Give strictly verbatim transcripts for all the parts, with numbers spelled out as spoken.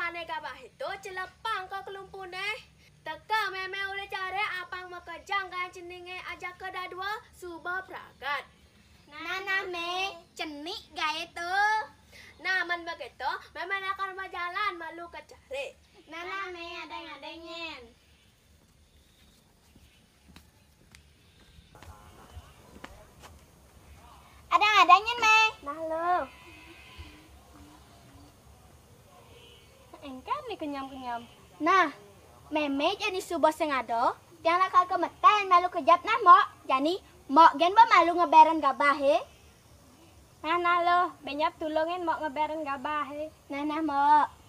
Ane gabahe to celepang ka kelumpuné. Teka mémé uli care apang makejang gaén ceningé ajaka dadua suba pragat. Nah, nah, Mé, cenik gaé to. Nah, men begitu, mémé lakar majalan malu ka care. Nah, nah, Mé, adéng-adéng nyén. Adéng-adéng nyén, Mé. Nah, lo. Engkén né kenyam-kenyam. Nah, mémé jani suba sing ada, tiang lakar ka metén malu kejap nah, Mok. Jani, Mok gén ba malu ngeberen gabahe. Nah, nah, lo, benyap tulungin Mok ngeberen gabahe. Nah, nah, Mok.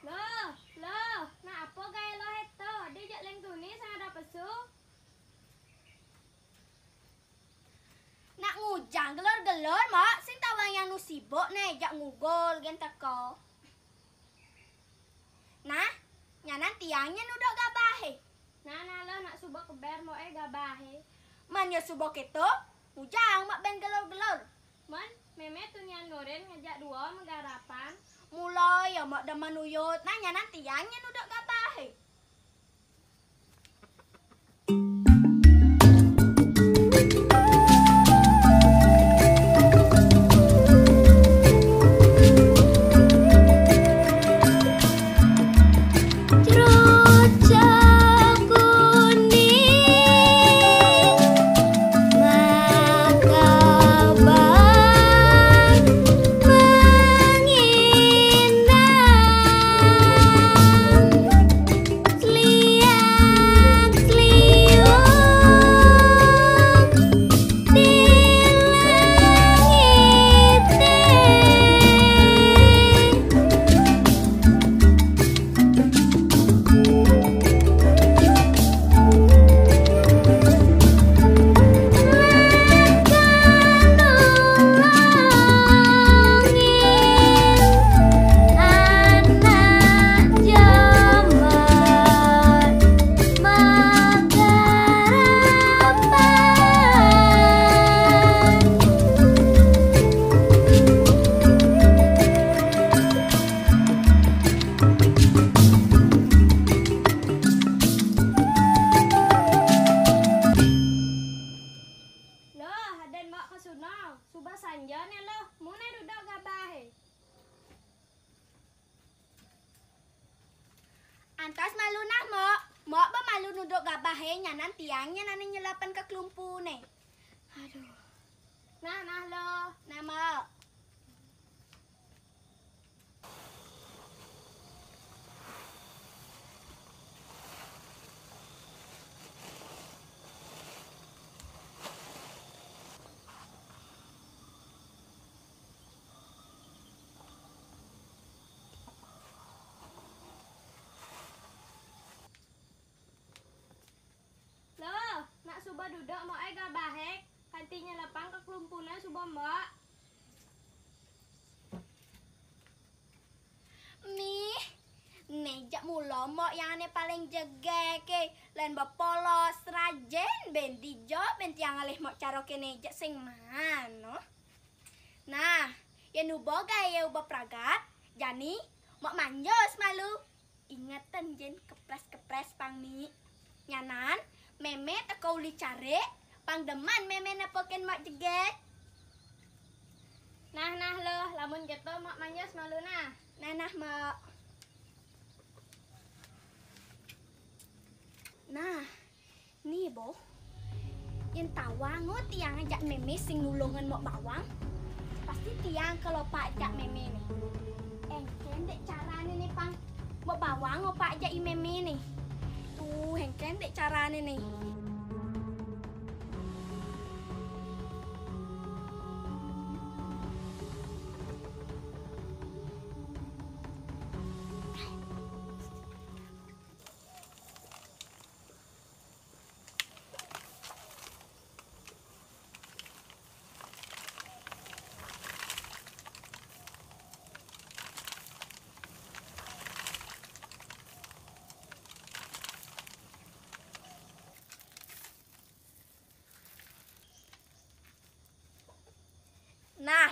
Loh, loh, nak apa gaé lo heta? Dija leng tuni sing ada pesu. Nak ngujang gelor-gelor, Mok, sing tawang yang nu sibuk né, jak ngugul gén teka. Nah, nyanan tiang nyén nuduk gabahe. Nah, nah, lo nak suba keber Mok é gabahe. Man ya suba keto, ngujang Mok ben gelor-gelor. Man, mémé tunian nurin ngejak dua megarapan. Mula ya Mok demen uyut, nah nyanan tiang nyén nuduk gabahe. Loh, aden Mok ka sono. Suba sanja né, loh. Mune duduk gabahe. Antos malu nah, Mok. Mok ba malu nuduk gabahe, nyanan tiang nyén ané nyelapan ka kelumpune. Aduh. Nah, nah, lo. Nah, Mok. Loh, nak suba duduk Mok é gabahe, kanti nyelapang ka kelumpune suba, Mok. Mih, né jak mula Mok yang ané paling jegege, lén ba polos, rajin, ben dija, ben tiang ngalih Mok cara kéné jak sing mano. Nah, yén uba gaé uba pragat, jani Mok manjus malu. Ingetén jin kepres-kepres pang, Mi. Nyanan, mémé teka uli care, pang demen mémé nepukin Mok jegeg. Nah, nah, lo, lamun kéto Mok manjus malu nah. Nah, nah, Mok. Nah, Ni, Bo. Yén tawang, oh, tiang ajak mémé sing nulungan Mok bawang. Pasti tiang kalopak ajak mémé né. Engkén dek carané né, pang. Mok bawang opak ajak i mémé né. Tuh, engkén dek carané né.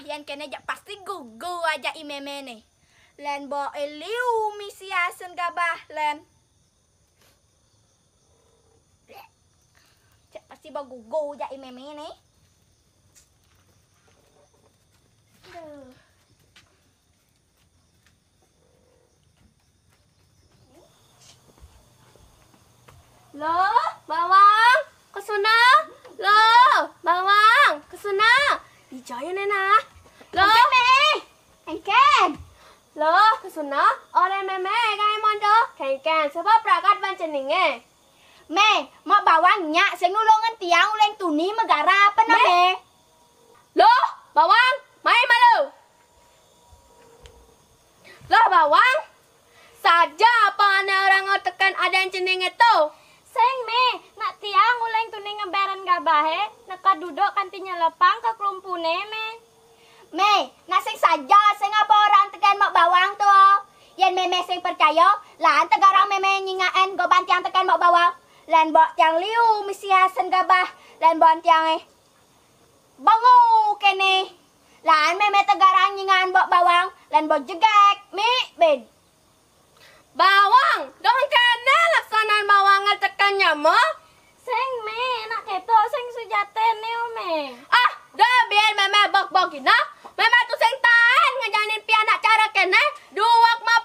Yén kéné jak pasti gugu ajak i mémé né. Lén bok é liu misi asen gabah lén. Jak pasti bok gugu jak i mémé né. Aduh. Loh, Bawang, kesuna. Loh, Bawang, kesuna. Ijaya nena. Loh, Mé. Engkén. Loh, kesuna. Oleh mémé kai mondo. Kéngkén, sebab pragat ban ceningé. Mé, Mok Bawang nyak sing nulungin tiang uling tuni megara apa no, Mé? Loh, Bawang, mai malu. Loh, Bawang, saja apa ané orang ngetekan adan ceningé to? Sing, Mé, nak tiang uling tuni ngeberen gabahé, neka duduk kanti nyelepang ke kelumpuné, Mé. Mé, nak sing saja sing apa orang tekan Mok Bawang to? Yén mémé sing percaya, lan tegarang mémé nyingaken goban tiang tekan Mok Bawang. Lan bok tiang liu misi asen gabah, lan bon tiang é. Bengu kéné. Lan mémé tegarang nyingaken bok Bawang, lan bok jegek, mik bin. Bawang, dong kéné laksanan Bawang ngetekan nyama. Sing, Mé, nak keto sing sujaténé, Mé. Ah, dah biar mémé bok-bok gina. Mémé tu sing tahan ngejanin pianak cara kéné. Duwak mah